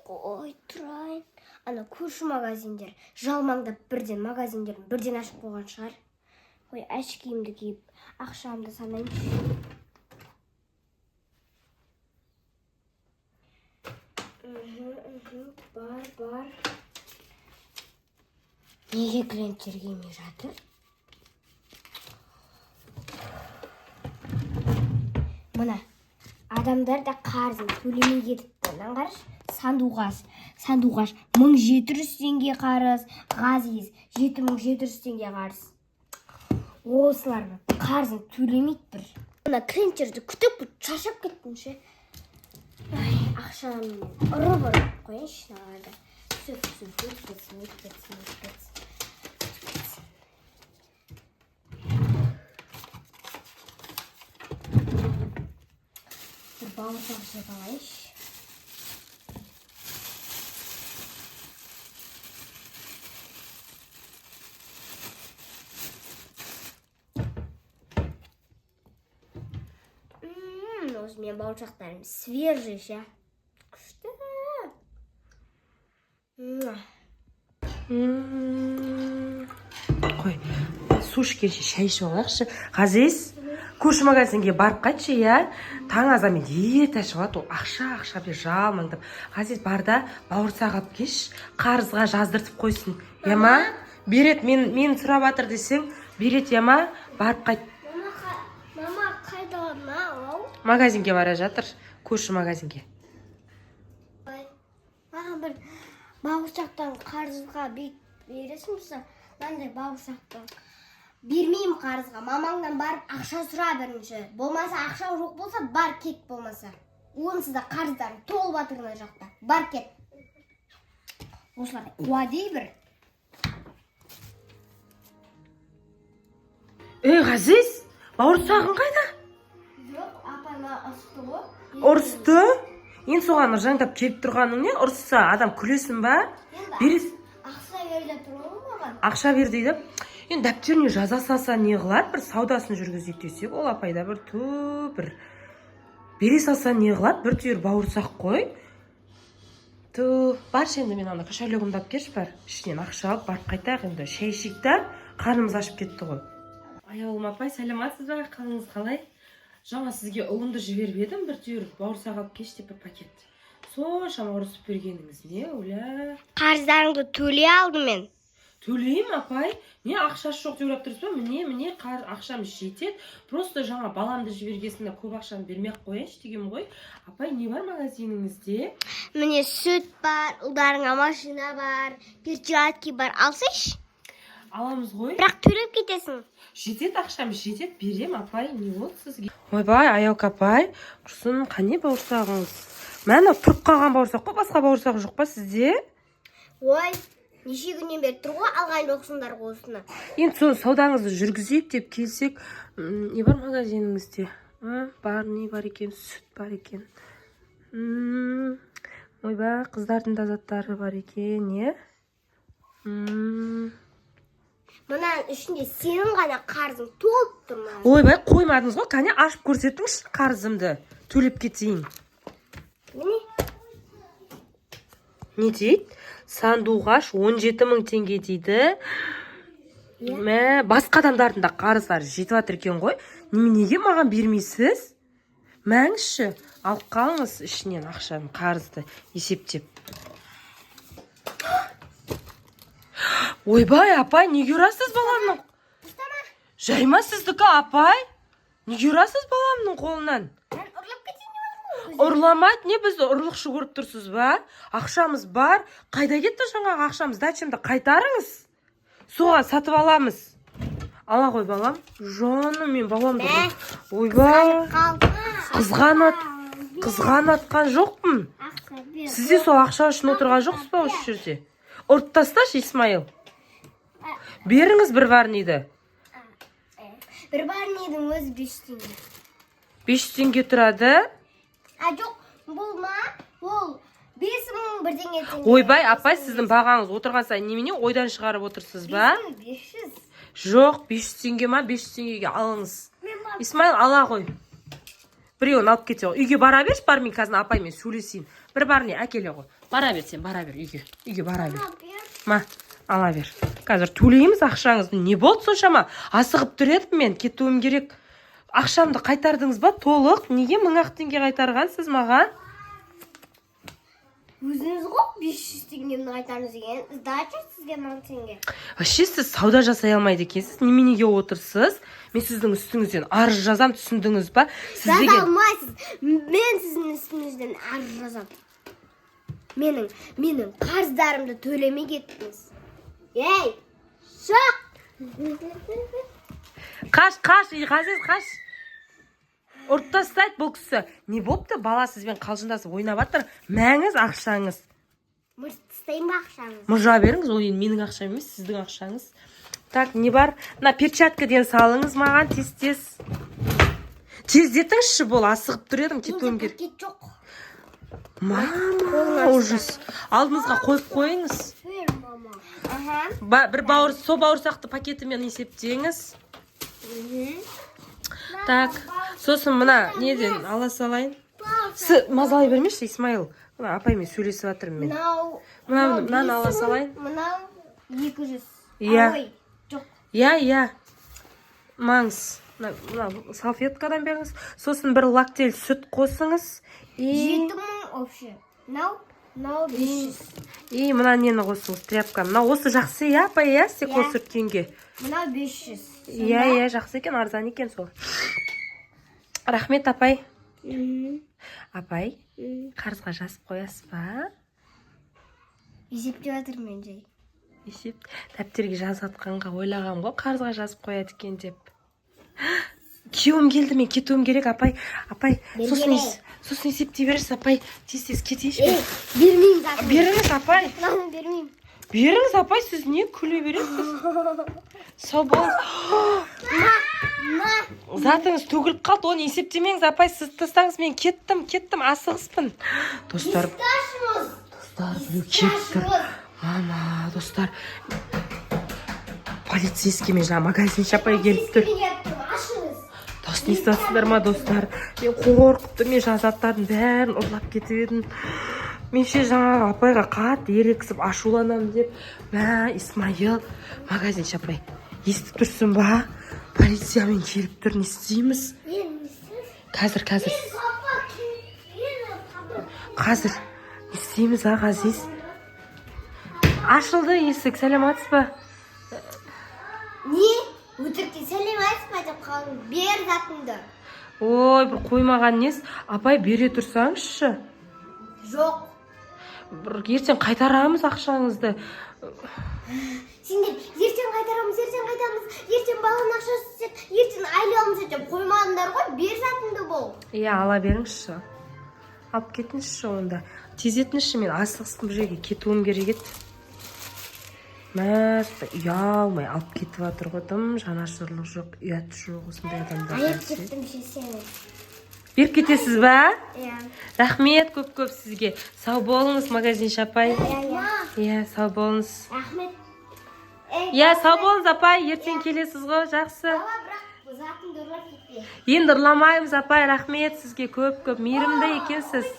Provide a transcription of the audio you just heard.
Ой, тұрайын. Ана көрші магазиндер жалмаңдап бірден магазиндерін бірден ашып қойған шығар. Ой, очкиімді киіп, ақшамды санайыншы. Мхм, бар, бар. Неге клиенттер келмей жатыр? Мына адамдар да қарызын төлемей кетіпті. Мынаны қарашы, Сандуғаш. Сандуғаш 1700 теңге қарыз, Ғазиз 7700 теңге қарыз. Осылар қарызын төлемейді бір. Мына клиенттерді күтіп күтіп шаршап кеттім ше. Ай, ақшаны мен ұрып ұрып қояйыншы мыналарды. Все, все, өтіп кетсін, өтіп кетсін, өтіп кетсін. Өтіп кетсін. Бір бауырсақ жеп алайыншы. Осы менің бауырсақтарым свежий ше. Күшті. Муа. Қой, су ішкенше шай ішіп алайықшы. Ғазиз, көрші магазинге барып қайтшы, иә. Таң азанмен ерте ашып алады ол, ақша, ақша деп жалмаңдап. Ғазиз, бар да бауырсақ алып келші, қарызға жаздыртып қойсын, иә ма? Береді, мен сұрап жатыр десең, береді, иә ма? Барып қайт. Мама, мама қайда мынау? Магазинге бара жатыр, көрші магазинге. Ой, маған бір бауырсақтан қарызға бересің бе? Мынандай бауырсақтан бермеймін қарызға. Мамаңнан барып ақша сұра бірінші. Болмаса, ақша жоқ болса, бар кет болмаса. Онсыз да қарыздарың толып жатыр мына жақта. Бар кет. Осылар қуа дей бір. Ей, Ғазиз, бауырсағың қайда? Жоқ, апай маған ұрысты ғой. Ұрысты? Енді соған ыржаңдап келіп тұрғаның не? Ұрысса, адам күлесің ба? Енді Бересің. ақша бер деп тұр ғой маған. Ақша бер дейді. Енді дәптеріне жаза салса не қылады? Бір саудасын жүргізейік десек, ол апай да бір ту бір бере салса не қылады? Бір түйір бауырсақ қой. Ту, баршы енді, мен ана кошелегімді алып келші, бар. Ішінен ақша алып барып қайтайық енді. Шай ішейік та, қарнымыз ашып кетті ғой. Аяулым апай, сәлеметсіз бе? Қалыңыз қалай? Жаңа сізге ұлымды жіберіп едім, бір түйір бауырсақ алып келші деп, бір пакет. Соншама ұрысып бергеніңіз не, оля? Қарыздарыңды төлей алдым мен. Төлеймін, апай. Не, ақшасы жоқ деп ойлап тұрсыз ба? Міне, міне, қар ақшам жетеді. Просто жаңа баламды жібергесін көп ақшаны бермей ақ қояйыншы дегенмін ғой. Апай, не бар магазиніңізде? Міне, сүт бар, ұлдарыңа машина бар, перчатки бар. Алсайшы. Аламыз ғой. Бірақ төлеп кетесің. Жетеді, ақшам жетеді, берем, апай, не болды сізге? Ойбай, Аяука апай, құрсын, қане бауырсағыңыз? Мә, мынау тұрып қалған бауырсақ қой, басқа бауырсақ жоқ па сізде? Ой, неше күннен бері тұр ғой, алған жоқсыңдар ғой осыны. Енді сол саудаңызды жүргізейік деп келсек, не бар магазиніңізде? А, бар, не бар екен? Сүт бар екен. Ойбай, қыздардың да заттары бар екен, иә? Мынаның ішінде сенің ғана қарызың толып тұр мына. Ойбай, қоймадыңыз ғой, кәне ашып көрсетіңізші қарызымды. Төлеп кетейін. Міне. Не дейді? Сандуғаш 17 мың теңге дейді. Мә, басқа адамдардың да қарыздары жетіп жатыр екен ғой. Неменеге маған бермейсіз? Мәңізші, алып қалыңыз ішінен ақшаны, қарызды есептеп. Ойбай, апай, неге ұрасыз баламның? Жай ма сіздікі, апай? Неге ұрасыз баламның қолынан? Мен ұрлап кетейін деп жатырмын ғой. Ұрламайды, не, бізді ұрлықшы көріп тұрсыз ба? Ақшамыз бар. Қайда кетті жаңағы ақшамыз? Дачамды қайтарыңыз. Соған сатып аламыз. Ала ғой, балам. Жаным, мен баламды. Мә. Ойбай. Қал. Қызғанатқан жоқпын. Ақша бер. Сіз де сол ақша үшін отырған жоқсыз ба осы жерде? Ұрып тасташы, Исмаил. Беріңіз бір варниді. Бір барнидің өзі 500 теңге. 500 теңге тұрады. А, жоқ, бұл ма? Ол 5000 бірдеңе теңге. Ойбай, апай, сіздің бағаңыз отырған сайын немене ойдан шығарып отырсыз ба? 5500. Жоқ, 500 теңге ма? 500 теңгеге алыңыз. Мен бар. Исмаил, ала ғой. Біреуін алып кете ғой. Үйге бара берші, бар, мен қазір апаймен сөйлесейін. Бір барни әкеле ғой. Бара бер, сен бара бер үйге. Үйге бара бер. Ма, ала бер. Қазір төлейміз ақшаңызды. Не болды соншама? Асығып тұр едім мен, кетуім керек. Ақшамды қайтардыңыз ба толық? Неге 1000-ақ теңге қайтарғансыз маған? Өзіңіз ғой 500 теңгемді қайтарыңыз деген. Сдача сізге 1000 теңге. Вообще сіз сауда жасай алмайды екенсіз. Неменеге отырсыз? Мен сіздің үстіңізден арыз жазам, түсіндіңіз ба? Сіз Жаза деген алмайсыз. Мен сіздің үстіңізден арыз жазамын. Менің қарыздарымды төлемей кеттіңіз. Ей, шық! Қаш, қаш, Ғазиз, қаш. Ұрып тастайды бұл кісі. Не болыпты? Бала сізбен қалжыңдасып ойнап жатыр. Мәңіз ақшаңыз. Мырт тастайын ба ақшаңызды? Мыжа беріңіз, ол енді менің ақшам емес, сіздің ақшаңыз. Так, не бар? Мына перчаткадан салыңыз маған тез тез. Тездетіңізші, бол, асығып тұр едім, кетуім Менде керек. пакет жоқ. Мама, ужас. Алдыңызға қойып қойыңыз. Бер, мама. Аха. Бір бауыр, сол бауырсақты пакетімен есептеңіз. Так, сосын мына неден ала салайын. Мазалай бермеші, Исмаил. Мына апаймен сөйлесіп жатырмын мен. Мынау Мынаны ала 5000, салайын. Мынау 200. Иә. Ой, жоқ. Иә. Маңыз. Мына салфеткадан беріңіз. Сосын бір лактель сүт қосыңыз. И, 7000 общий. Мынау 500. и мына нені қосыңыз, тряпка. Мына осы жақсы, иә, апай, иә, стекло Иә. сүрткенге. Мынау 500. Иә, жақсы екен, арзан екен сол. Рахмет, апай. Апай, қарызға жазып қоясыз ба? Есептеп жатырмын мен жай. Есеп дәптерге жазып жатқанға ойлағам ғой, қарызға жазып қояды екен деп. Күйеуім келді, мен кетуім керек, апай. Апай, сосын, Бергене. Сосын есептей бересіз, апай. Тез тез кетейінші Ей, мен. бермеймін затымды. Беріңіз, апай. Мынаны бермеймін. Беріңіз, апай, сіз не күле бересіз? Сау болыңыз. Ма, Затыңыз төгіліп қалды, оны есептемеңіз, апай, сіз тастаңыз, мен кеттім, кеттім, асығыспын. Достар, Ташымыз. достар, біреу келіп тұр. Мама, достар, полицейский мен жаңа магазинші апай келіп тұр. Ашыңыз. Дос, не істеп ма, достар? Мен қорқып тұрмын, мен жаңа заттардың бәрін ұрлап кетіп едім. Мен ше жаңағы апайға қатты ерегісіп ашуланамын деп. Мә, Исмайыл, магазинші апай, естіп тұрсың ба? Полициямен келіп тұр, не істейміз? Қазір, қазір, қазір. Не істейміз, а, Ғазиз? Ашылды есік, сәлеметсіз ба? Не? Өтірікке сәлеметсіз ба деп қалдың. Бер затыңды. Ой, бір қоймаған несі? Апай, бере тұрсаңызшы. Жоқ. Бір ертең қайтарамыз ақшаңызды. Сендер ертең қайтарамыз, ертең қайтарамыз, ертең баланың ақшасы түседі, ертең айлық аламыз деп қоймадыңдар ғой. Бер затыңды бол. Иә, ала беріңізші. Алып кетіңізші онда. Тездетіңізші, мен асығыспын, бұл жерге кетуім керек еді. Мә, ұялмай алып кетіп жатыр ғой, тым жанашырлық жоқ, ұят жоқ осындай адамдарда. Аяп кеттім ше сені. Беріп кетесіз ба? Иә. Рахмет көп көп сізге. Сау болыңыз, магазинші апай. Иә, иә. Иә, сау болыңыз. Рахмет. Ей, Иә, сау болыңыз, апай, ертең келесіз ғой, жақсы. Бала, бірақ затыңды ұрлап кетпе. Енді ұрламаймыз, апай, рахмет сізге көп көп, мейірімді екенсіз.